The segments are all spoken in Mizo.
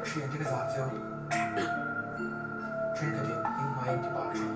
Ka thiante ka zah cheu thenkhatin in hmai in ti pah thin.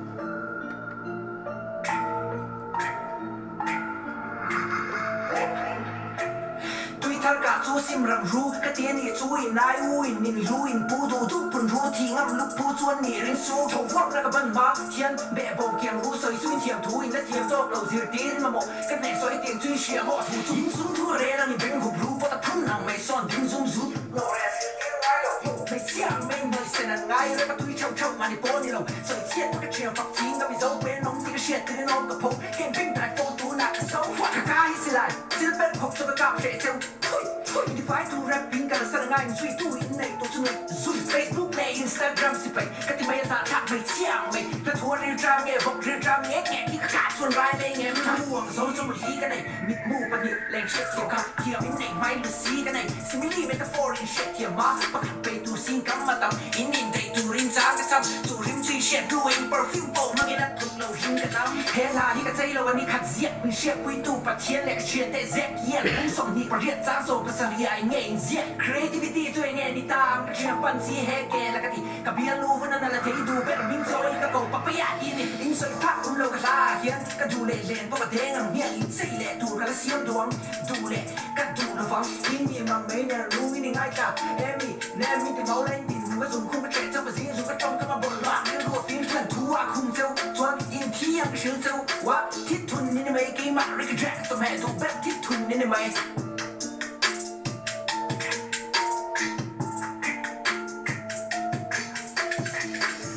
Tui thar kah chu sim rang ru ka ti a nih chu in ai u in in lu in pu duh duh pun ru thih ngam luk phu chuan nih ring su. Tho vuak na ka ban hma hian beh bawm kiang ru sawi suin thiam thu in la thiam tawk lo zirtir in mamawh ka hneh sawi tiang chu in hria maw thu chu. In sum thu rel ang in beng hup ru pawt a phun ang mai sawn ding zum zut. Nawh reh zirtir ngai lo hmeichhia ang mai hnawi sen an ngai rep a tui theuh theuh mahni pawh ni lo sawi chhiat ka thiam fak ching ka mizo pui an awm tih ka hriat tir in awm ka pho Ken beng dai fo tunah ka so huat. Ka ka hi silai thil per khawp chu ka kap hreh cheu phui phui. Intifai tu rap in ka la san anga inzui tu in nei tawh chu nuih zui. Facebook leh Instagram sipai ka ti mai a zahthlak mai chiang mai. Hla thu a ril tang nge vawk ril tang ngek ngek hi ka kah chuan rai leng em. Mu ang zo chu hi ka nei mitmu pahnih leng hriat thiam kha thiam in nei hmai lu si ka nei. Simile metaphor in hriat thiam ma pakhat pe tur sin kam a tam in in daih turin chang ka cham chu rim chu in hriat hnu in perfume pawh hmangin a tluk lo hlim ka tam. He hla hi ka chei lo a ni khat ziak min hriatpui tu Pathian leh ka thian te zek hian kum 28 chang 17 ah eng nge in ziak. Creativity chu eng nge ni ta ang ka thian pan si he ke la ka ti ka bial nu hun a na la thei duh ber min chawi ka ko papaya ti ni. In sawi phak awm lo ka hla ah hian ka duh leh len pawh ka deng ang hmiang in chei leh tur ka la siam duh ang duh leh ka duh lovang in ni mang mai nen rung in i ngaithla emi nem min ti mau la in tin hmu ka zung khum ka ṭheh cheu ka zing zung ka ṭawng ka ma bawlh hlawh rilru a fim thlan thu a khum cheu chuan in thi ang ka hril cheu wa thit thun ni ni mai keimah Ricky Jack ka chawhmeh duh ber thit thun ni ni mai.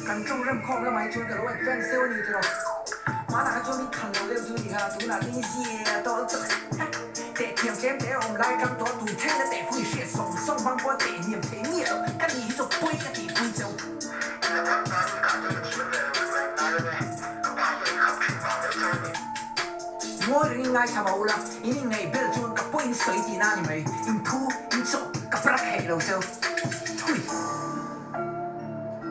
Kan ṭawng rem khawm lamah hi chuan ka lo advance deuh a ni tiraw. Hmanah kha chuan min than lo deuh chu a ni kha, tunah chuan i zia tawh lutuk. Teh thiam tlem te awm lai ṭang tawh tun thleng na teh pui hriat sawng sawng hmang pawh teh hniam thei miah lo, ka ni hi chu pawi ka tih pui cheu. Ila tak tan i kah te ka thiam ve lo tur a in ngai ange, ka pa hian i khap thin vang mai chauh a ni. Ngawi rengin ngaithla mah ula, in inngaih bel chuan ka pawhin sawi tihna a ni mai. In phu.